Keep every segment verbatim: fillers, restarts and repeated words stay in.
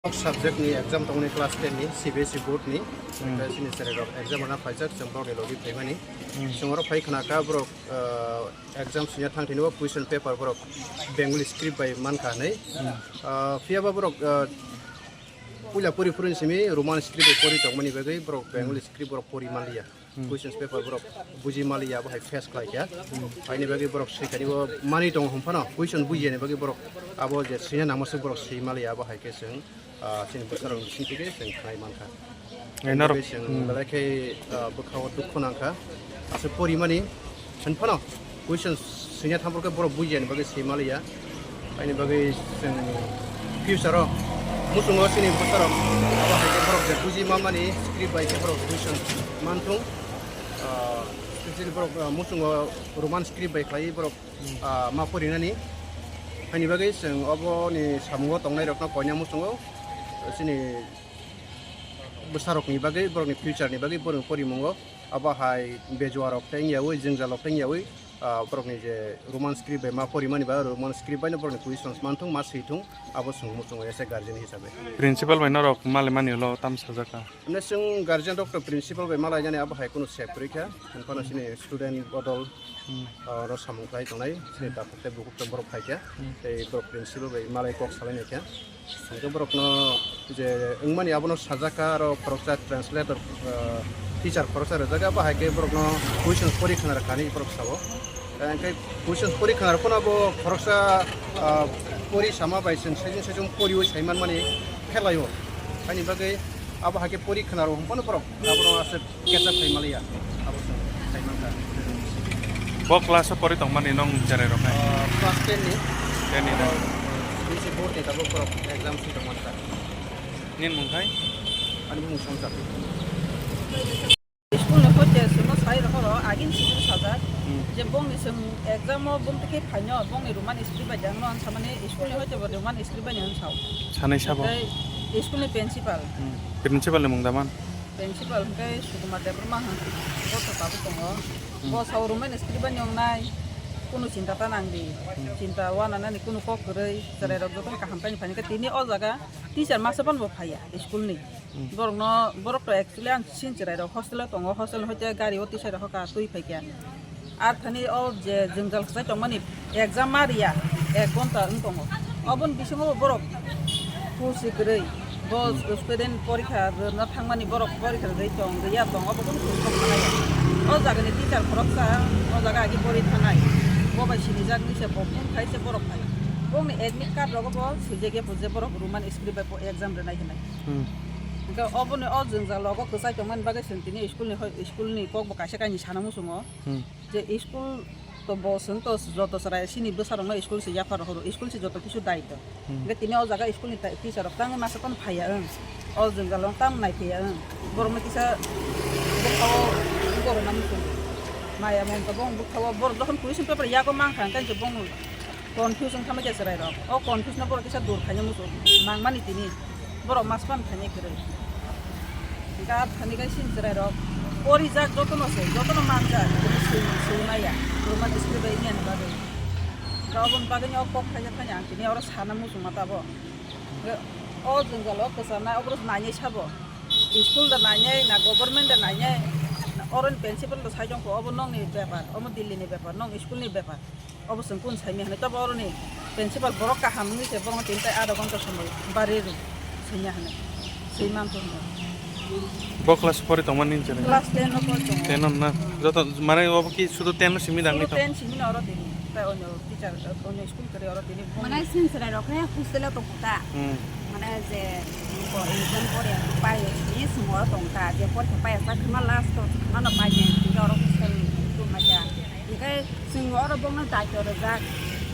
Subject ni exam tongni class ten ni C B S E board ni. Hmm. Sini sere rok exam na phaijak, chwng borok ni logi phaimani. Hmm. Chwng oro phai khna kha borok, ah, exam sini thang thini o question paper borok Bengali script bai man kha hinwi. Hmm. Ah, phiya ba borok, ah, puila pori pori simi Roman script bai pori tongmani bagwi borok Bengali script borok pori man liya. Hmm. Questions paper borok buji maliya, abo hai face khlai kha. Hmm. Aini bagwi borok swi kani bo mani tongo hwn phano, question bujiyani bagwi borok abo je swina nangma se borok swi maliya, abo hai khe chwng, ah, chini bwsarok ni bising twi khe chwng khlai man kha. Ai norok, aini bagwi chwng, hmm, belai khe, ah, bwkha o dukhu nang kha. Aswk pori mani hwn phano, question swina thamphor khe borok bujiyani bagwi swi maliya. Aini bagwi chwng future o muchungo chini bwsarok abo hai khe borok je buji manmani script bai khe borok question manthung. Ah, specially borok, ah, muchungo Roman script bai khlai borok, ah, ma porinani. Aini bagwi chwng oboni samungo tongnai rokno koina muchungo chini bwsarokni bagwi, borokni future ni bagwi, borokni porimungo abo hai bejuarok tei wngyaui, jwngjalrok tei wngyaui, ah, borokni je Roman script bai ma porimani ba Roman script bai no borokni questions manthung, ma swithung, abo chwng muchungo as a guardian hisabe. Principal bai norok mali mani ulo tam sajak kha? Hwnwi chwng guardian rok to principal bai malainani abo hai kunu sep kwrwi kha, hwn phano chini student bodol, hmm, ah, oro samung khlai tongnai, chini takhuk tei bukhuk tei borok phai kha, hmm, tei borok principal bai malai kok salai nai kha. Hwnkhe borokno je wngmani abono sajak kha, aro khoroksa translator, ah, teacher khoroksa rwjak kha, abo hai khe borokno questions pori khna rwkha hinwi borok sao. Hwnkhe questions pori khna rw phano abo khoroksa, ah, pori sama bai chwng saichung saichung poriui sai manmani phelaio. Haini bagwi abo hai khe pori khna rw hwn phano borok abono aswk catch up khai maliya, abo chwng khai mankha. Bo class o pori tongmani nwng cherai rok hai? Ah, class ten ni. Ten ni na? Bisi board ni tabuk borok exam si tongmani ta. Nini mung khai? Ani mung Somsa. School ni hoite chwngno sai rok oro agin simi sajak. Hmm. Je bongni chwng exam o bumtwi khe phaino bongni Roman script bai jangno ang samani school ni hoite bo Roman script bai ni ang sao. Sanai sabo? Tei school ni principal. Hmm. Principal ni mung daman? Principal hwnkhe Sukumar Debbarma hwn, bo to tabuk tongo. Hmm. Bo sao Roman script bai ni wngnai, kunu chinta ta nang di. Hmm. Chinta wana nani kunu kok kwrwi, chwrai rok jotono kaham paini phaini khe tini o jaga teacher masa phano bo phaiya school ni. Hmm. Borokno, borok to actually ang sin chwrai rok hostel o tongo, hostel ni hoite gari o tisai rok hoka twi phaikha. Ar thani o je jwngjal kwchai tongmani exam ma riya, ek ghonta wng tongo. Oboni bisingo borok husi kwrwi, bo, hmm, student porikha rwna thangmani borok porikha rwui tong, rwya tong, obo kunu kunu kok manaya. O jagani teacher khoroksa o jaga agi pori thanai, bo bai sinijak ni se bo phone khai se borok phai. Bongni admit card rogo bo swijak ya bo je borok Roman script bai bo exam rwnai hinai. Hmm. Hwnkhe oboni o jwngjal rogo kwchai tongmani bagwi chwng tini school ni hoi, school ni kok bo kaisa kainwi sana muchungo. Hmm. Je school to bo chwng to joto chwrai chini bwsarokno school se yapha rohoro, school se joto kisu daito. Hmm. Hwnkhe tini o jaga school ni ta-, teacher rok tangwi masa phano phaiya wng. O jwngjal rok tamo naiphaiya wng. Borokno kisa bwkha-o borokno muchungo. Maya mamta bong bwkha-o borok jokhon question paper yago mankha hwnkhe je bongno confuse wngkha chwrai rok. O confuse no borok kisa dur khaina muchungo. Nangmani tini. Borok mas pan thani kwrwi. Hwnkhe ar thani khe sin chwrai rok porijak jotono se, jotono manjak, tini swi, swi maya, Roman script bai wngya ni bagwi. Hwnkhe oboni bagwino o kok khaijak thani ang tini oro sana muchungma tabo. Hwnkhe o jwngjalo kwcharnai oborog nainai sabo. School da nainai, na government da nainai, na oroni principal da sai tongkho, obo nokni bepar, omo Delhi ni bepar, nok school ni bepar. Obo chwng kunu saimaya hinwi, tobo oroni principal borok kaham wngwi se borokno tini tai adha ghonta somoi bari rw saiya hinwi, swi mankha hinwi. Bo class pori tongmani hinwi chwng? Class ten o pori tongo. Ten o na? Hmm. Joto, mane obo ki sudu ten o simi dangni tong? Sudu ten simi no oro tini, tai onyo teacher, onyo school kwrwi oro tini. Mane sin chwrai rok khe hostel o tong kha. Hmm. Mane je exam pore pai ni simi oro tong kha, je porikha pai sa khama last o mano pai ni oro hostel tong kha. Hingke chwng oro bongno daityo rwjak,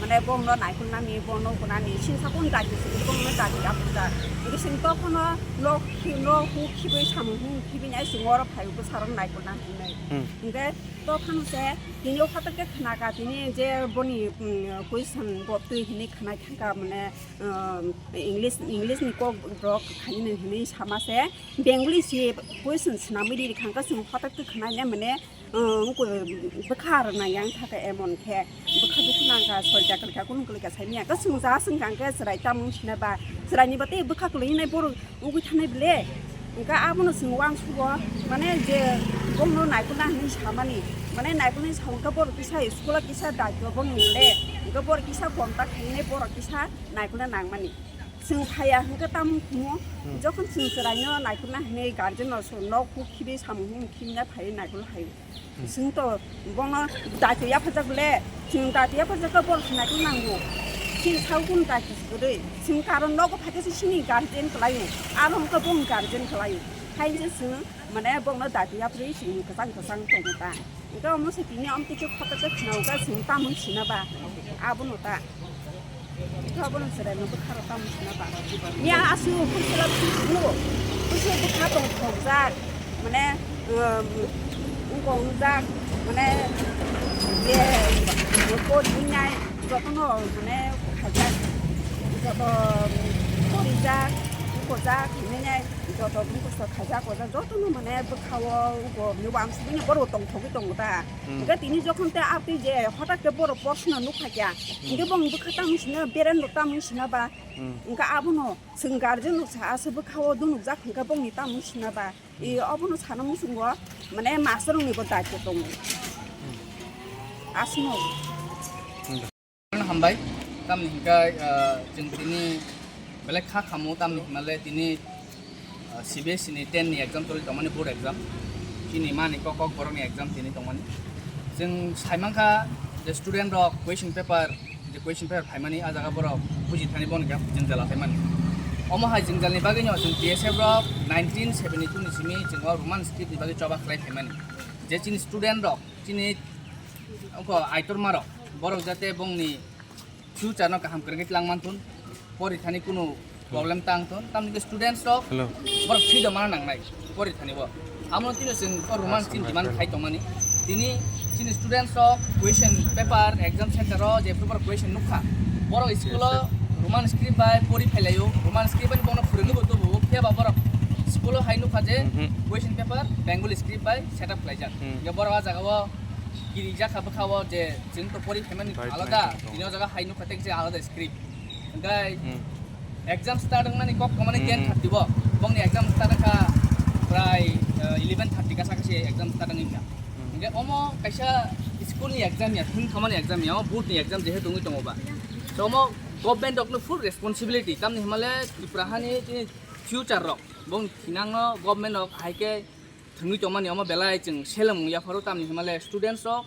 mane bongno naikolnani, bongno hwnani, sini sakung daityo sini bongno daityo yapharjak. Hingke chwng tophano nok, nok huk khibwi samung huk khibini ai chwng oro phai bwsarok naikolna hinwi. Hmm. Hingke tophano se tini o phatok khe khna kha tini je boni, mm, question bo twi hinwi khna thangkha mane, um, English, English ni kok rok khainani hinwi sama se Bengali si question swnamwi riri khangkha chwng phatok khe khna mane. Bwkha rwna yang thaka emon khe bwkha dukhu nangkha, soi chakri kha, kunu kwlwi kha, saimanya khe swngja swngkha hwnkhe chwrai tamung sina ba. Chwraini ba tei bwkha kwlwi hinai borok ugwi thanai bile. Hwnkhe abono chwng uansukgo, mane je bongno naikolna hinwi samani. Mane naikolnai sa hwnkhe borok kisa school-o kisa daityo bongni bile. Hwnkhe borok kisa contact khainai borok kisa naikolna nangmani. Chwng phaiya hwnkhe tamo khumo, Hmm. jokhon chwng chwraino naikolna hinwi guardian-no so nok huk khibi samung himung khibina phaiwi naikolna hai. Chwng to bono daitwi yaphajak le, chwng daitwi yaphajak khe borok se naikolna nango. Chini sago kunu daitwi se kwrwi. Chwng karon nogo phaikhe se chini guardian kwlaio. Aro hwnkhe bongni guardian kwlaio. Hai hwnkhe chwng mane bongno daitwi yaphrwi chwng kwchang kwchang tongo ta. Hwnkhe omo se tini omo twi khe khotokhe khwnago khe chwng tamo sina ba. Abono ta. Abo no chwrai no bwkha rok tamo sina ba. Miya asu khum sila phuru. Kusu bwkha tong thokjak. Mane, um, ungko ungjak. Mane, je, ko dinai. Joto no, mane, khajak. Joto, um, korijak. Ungko jak, hinai. Joto ungko so khajak, kojak. Joto no, mane, bwkha o, ungko, miwa ang sibini boro tong thogwi tongo ta. Hmm. Hingke tini jokhon te abtwi je hotak ke borok porsona nukha kya. Hmm. Hingke bong bwkha tamung sina, berendo tamung sina ba. Hmm. Hingke abono chwng guardian rok sa asa bwkha o dunukjak hingke bongni tamung sina ba. I obono sana muchungo mane master rokni bo daityo tongo. Hmm. Aswk no. Hmm. Hambai, tamni hingkhe, ah, chwng tini belai kha khamu, tamni hwnmale tini, ah, C B S E ni ten ni exam choli tongmani, board exam. Chini mani kok kok borokni exam tini tongmani. Chwng saimankha je student rok question paper, je question paper phaimani, ah jaga borok buji thani bono khe jwngjal achaimani. Omo hai jwngjalni bagwino chwng B S F rok nineteen seventy two ni simi chwng o Roman script ni bagwi choba khlai phaimani. Je chini student rok, chini oko aitor marok, borok jate bongni future no kaham kwrwngwi tlang manthun, pori thani kunu problem tang thun, tamni students rok Hello. Borok freedom mana nangnai pori thani bo. Amo tini chwng o Roman Aswk chini demand nangnai. Khai tongmani. Tini chini students rok question paper exam center o je paper question nukha. Borok school o Yes, sir. Roman script bai pori phailaio, Roman script bai bono phwrwngwi bo tubu, phiya ba borok school o hai nukha je Mhm. Question paper Bengali script bai setup khlaijak. Hmm. Je borok ah jaga o kirijak kha bwkha o je chwng to pori phaimani Right, alada, right, right. Tini o jaga hai nukha tek je alada script. Hingke Hmm. Exam start wngmani kok komani Hmm, ten thirty hmm. Bo. Bongni exam start wngkha prai, eh, eleven thirty kasa kasi exam start wngkha. Hmm. Hingke omo kaisa school ni exam ya, thung thangmani exam ya, omo board ni exam jehe tongwi tongo ba. So omo government rokno full responsibility, tamni hwnmale Tripura hani tini future rok, bong thinangno government rok hai khe thwngwi tongmani omo belai chwng seleng yapharo, tamni hwnmale students rok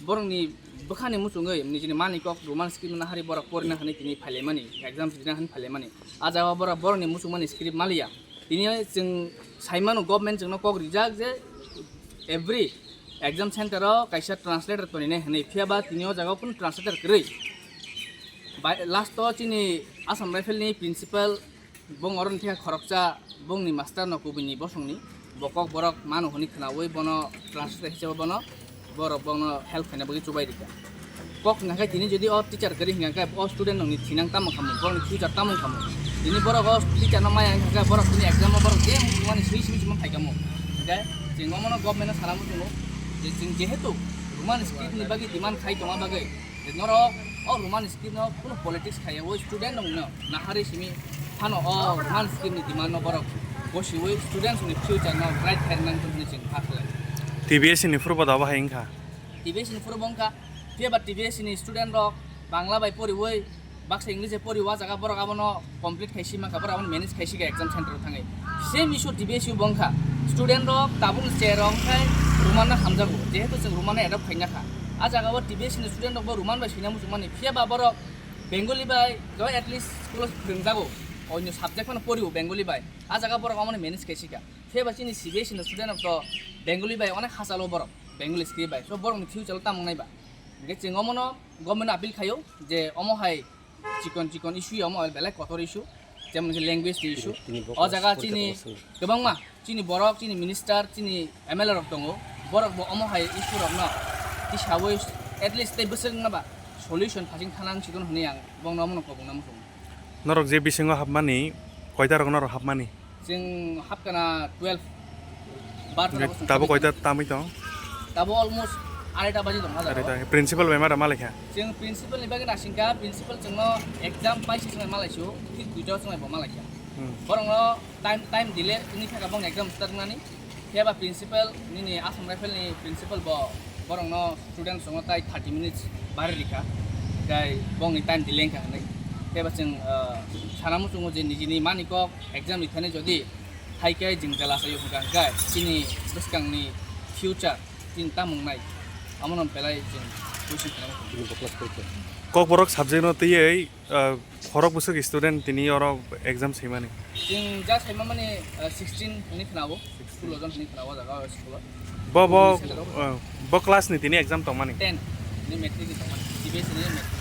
borokni bwkhani muchungwi nijini mani kok Roman script no nahari borok porina hwnwi tini phailaimani, exam rijina hwnwi phailaimani. Ah jaga borok borokni muchungmani script maliya. Tini chwng saimano government chwngno kok rijak je every exam center o kaisa translator toninai hwnwi, phiya ba tini o jaga o kunu translator kwrwi. Bai, last o chini Assam Rifle ni principal Bong oro ni thekha khoroksa bongni master no kubui ni bosong ni bo kok borok mano hwnwi khwnaui bono translator hisabe bono borok bono help khaina bagwi chubai rikha. Kok hwnkha khe tini jodi o teacher kwrwi hwnkha khe o student rokni thinang tamo khamu, borokni future tamo khamu. Tini borok o teacher no maya wngkha khe borok tini exam o borok je muchungmani swi swi swi phaikhamu. Hwnkhe chwng omono government no sana muchungo je chwng jehetu Roman script ni bagwi demand khai tongma bagwi, je norok o Roman script no kunu politics khaiya, o student rok no nahari simi phano o Roman script ni demand no borok bosiwi students ni future no bright khaina nang hwnwi chwng kha khlai. T B S ni phuru bo da bahai wngkha. T B S ni phuru bo wngkha, phiya ba T B S ni student rok Bangla bai poriwi baksa English bai poriwi o jaga borok abono complete khai si mankha, borok abono manage khai si kha exam center o thangwi. Same issue T B S U bo wngkha, student rok tabuk ni chair rok wngkhai Roman no hamjago, jehetu chwng Roman no adopt khaina kha. A jaga o T B S ni student rok bo Roman bai swina muchungmani, phiya ba borok Bengali bai, jo at least school o phwrwngjago, onyo subject phano porio Bengali bai. A jaga borok omono manage khai sika. Phiya ba chini C B S E ni student rok to Bengali bai onek hachalo borok, Bengali script bai. So borok ni future o tamo wngnai ba. Hingke chwng omono government appeal khaio je omo hai chikon chikon issue omo belai kotor issue. Jemon khe language ni issue. Tini bo O jaga class chini four kwbangma chini borok, chini minister, chini M L A rok tongo, borok bo omo hai issue rok no tisaui at least tei bwswk wngna ba solution phasing thana wng sidon hwnwi ang bongno omono kobongna muchungo. Norok je bisingo hapmani, koita rok norok hapmani? Chwng hapkana twelve. Bar Hingke tabo koita tamwi tong? Tabo almost Aita baji tong ha jaga. Aita, principal bai mara malaikha? Chwng principal ni bagwi nasingkha, principal chwngno exam paisi chwngno malaisu, thik duita chwngno bo malaikha. Hmm. Borokno time, time delay wngwi thangkha bongni exam start wngnani. Phiya ba principal, nini Assam Rifle ni principal bo borokno student chwngno tai thirty minutes bari rikha. Tei bongni time delay wngkha hwnwi. Phiya ba chwng, ah, sana muchungo je nijini mani kok exam rikha hwnwi jodi hai khe chwng jela sayo hwnkha hwnkhe chini bwskangni future chini tamung nai amo no belai chwng question khlaina muchungo. Kokborok subject no twiwi, ah, khorok bwswk student tini oro exam swimani? Chwng ja saima mani, ah, sixteen hwnwi khnao, school o jon hwnwi khnao o jaga o school o. Bo, bo, Center o. Ah, bo class ni tini exam tongmani? Ten ni matric ni tongmani, C B S E ni matric.